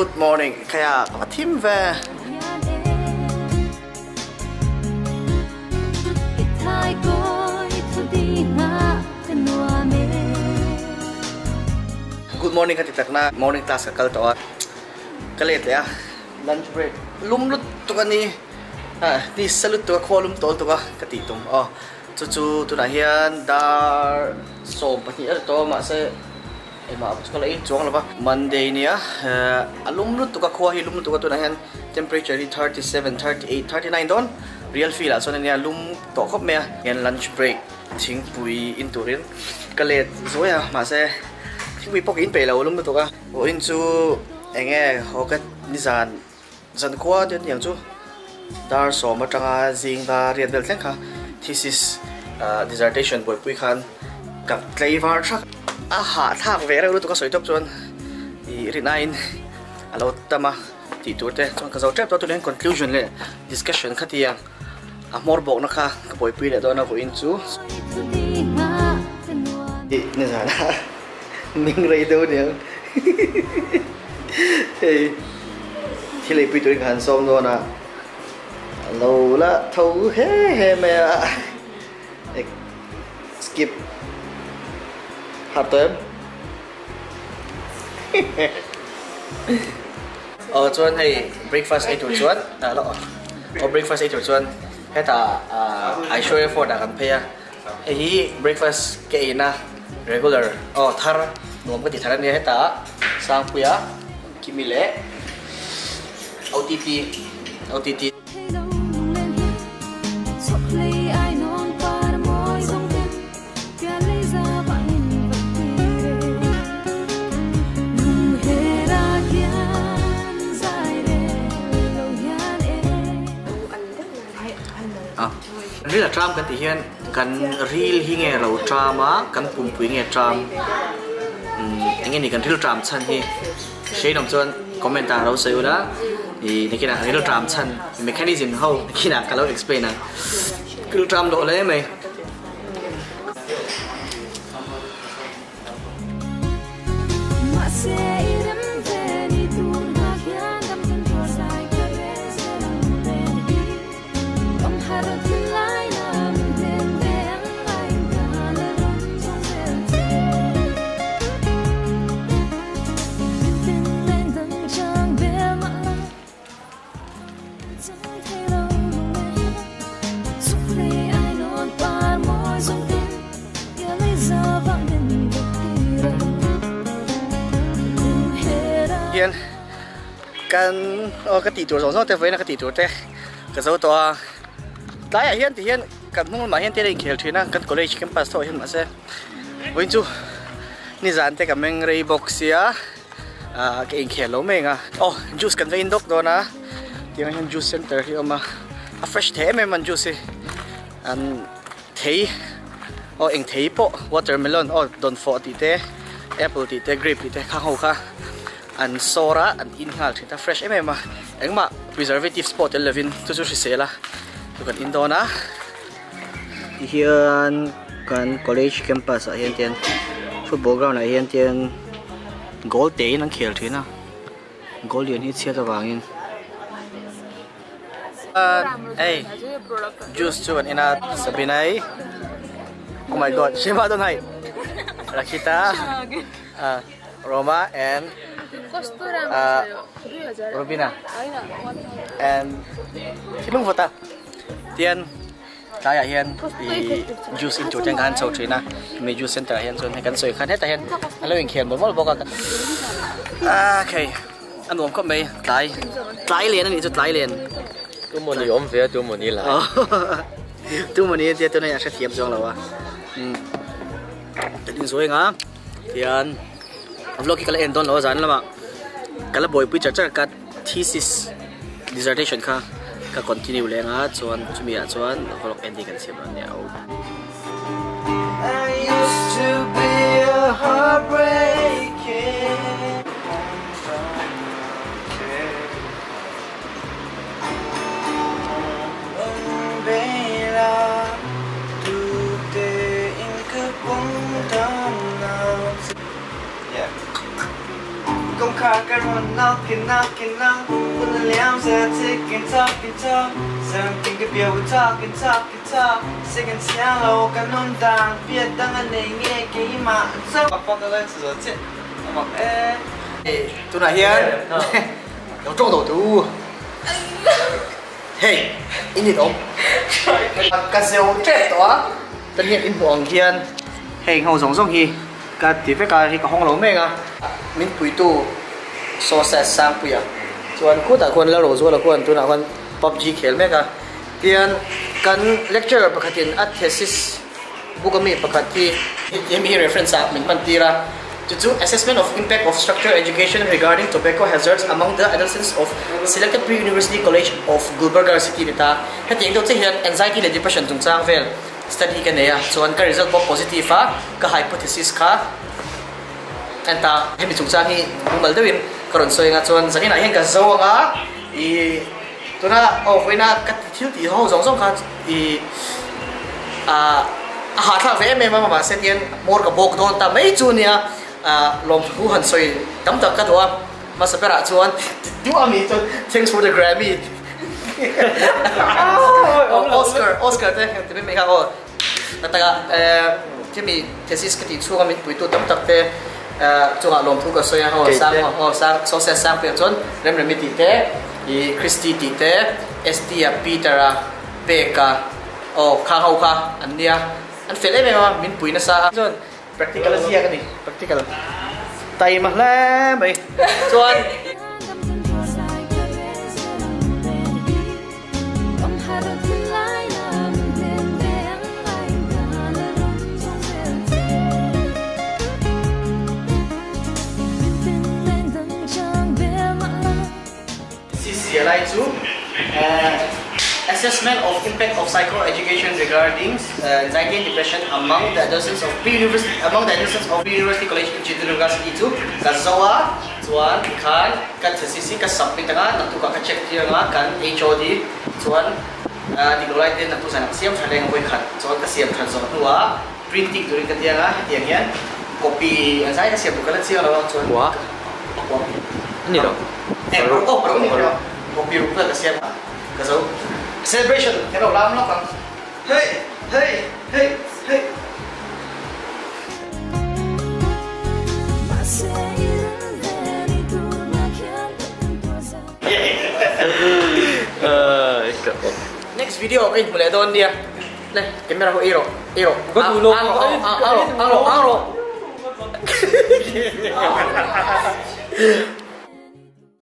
Good morning khaia ka va thim ve. Good morning ka ti takna morning class ka kal tawh a ka let leh a lunch break lum lutuk a ni ni sa lutuk a khua lum tawl tuk a ka tih tum aw chu chu tunah hian dar 12 a ri tawh a mahse Engmah chu ka la in chuang lo va. Monday nia a lum lutuk a khua hi lum lutuk a tunah hian temperature hi 37, 38, 39 dawn real feel ah chuan ania lum tawh khawp mai a. Hian lunch break thingpui in turin ka let zuai a mahse thingpui pawh ka in peih lo lum lutuk a. Vawiin chu eng nge haw ka nizan zan khua te aniang chu dar 10 atanga zing va riat vel thleng kha thesis dissertation buaipui khan ka tlei var thak a hahthlak ve reuh lutuk a sawi tawp chuan ih rin aiin a lo tam a tih tur te chuan ka zo tep tawh a tunah hian conclusion leh discussion kha tia a hmawr bawkna kha ka buaipui leh dawn a vawiin chu ih nizan a ming rei deuh aniang hei thil eipui turin ka han sawm dawn a a lo la tho he he mai a skip har tawh em aw chuan hei breakfast ei tur chuan aw breakfast ei tur chuan hetah Aishwarya Fort ah kan phei a. Hei hi breakfast ka ei na regular aw thar nuam ka ti thar ania hetah Sangpuia Kimi leh OTT OTT. Ril a tram kan tih hian kan ril hi nge lo tram a, kan pumpui nge tram eng nge ni kan ril tram chhan hi hriain awm chuan comment ah lo sawi ula ih nakinah ril tram chhan mechanism ho nakinah ka lo explain ang ril tram loh hle mai. Hian kan aw ka tih tur zawng zawng te vawiin a ka tih tur te ka zo tawh a tlaiah hian ti hian kan hnung lamah hian te a inkhel thin a kan college campus tawh hian mahse vawiin chu nizan te ka meng rei bawk sia. Ah ka inkhel lo mai ang a aw juice kan va in dawk dawn a tiang hian juice center hi a awm a a fresh thei em em an juice hi an thei aw eng thei pawh watermelon aw dawnfawh tih te apple tih te grape tih te khang ho kha an sawr a an in nghal thin a fresh em em a engmah preservatives pawh tel lovin chu chu hrisel a chu kan in dawn a tihian kan college campus ah hian tian football ground ah hian tian. Goal te in an khel thin a, goal lian hi chhiat avangin hei juice chu kan en a Sabinai oh my god Shiva dawn hai Rakhita Roma and Rubina and thilung vawt a tian. Tlaiah hian ih juice in tur ten khan chho thin a hemi juice center ah hian chuan hei kan sawi khan hetah hian an lo inkhel mawlh mawlh bawk a ah khei a nuam khawp mai tlai tlai len a nih chu tlai len. Tu maw ni awm ve a tu maw ni lai. Tu maw ni tia tuna hian a hrethiam chuang lo a umm kan inzawi ang a tihian vlog hi ka la en dawn lo a zan lamah ka la buaipui char char ka thesis dissertation kha ka continue leng a chuan chumi ah chuan vlog ending kan siam dawn nia aw. Tunah hian lo tawng tawh tu hei in in awm ka zeu tep tawh a tan hian in hmuh ang hian hei ho zawng zawng hi ka ti vek a hei ka hawng lo mek a min puitu saw set sangpuia chuan khutah khuan la ro zuala khuan tunah khuan PUBG khel mek a tian kan lecturer pakhatin a thesis book ami pakhat hi hemi hi reference ah min hman tir a chu chu assessment of impact of structured education regarding tobacco hazards among the adolescents of selected pre-university college of Gulbarga city ni ta hetiang deuh che hian anxiety leh depression chungchang vel study ka nei a chuan ka result pawh positive a ka hypothesis kha enta hemi chungchang hi mumal deuhin ka rawn sawi anga chuan zaninah hian ka zo anga ih tuna aw vawiina ka thil tih ho zawng zawng kha ih ah a hahthlak ve em em a mahse tihian hmawr ka bawk dawn ta mai chu ania ah lawmthu han sawi tam tak ka duh a hmasa berah chuan duh a mi chuan thanks for the Grammy Oscar Oscar te ti mai mai kha aw taka eh khimi thesis ka tih chhunga min puitu tam tak te chungah lawmthu ka sawi a aw sang aw sang success sang piah chuan Remremi tih te ih Christy tih te ST a Peter a Peka aw kha ho kha an nia an fel em em a min pui nasa a chuan practical a ziak a ni practical taima hle mai chuan. Zia lai chu Assessment of Impact of Psychoeducation Regarding Anxiety and Depression Among the Adolescents of Pre-University Among the Adolescents of Pre-University College in Chitradurga City chu ka zo a chuan tikhan ka thesis hi ka submit anga naktukah ka check tir anga kan HOD chuan dik lo lai te naktuk zan ah ka siam tha leng a vawikhat chuan ka siam that zawh hnuah printing turin ka ti anga hetiang hian copy a zai ka siam tur ka la chiang lo a chuan pakua ani lo. Eng aw paruk ni hrelo copy ruk vel ka siam a ka zo celebration kan lo lam lawk ang hei hei hei hei. Next video ka inhmu leh dawn nia le camera ho ei rawh ei rawh ang rawh ang rawh ang rawh ang rawh.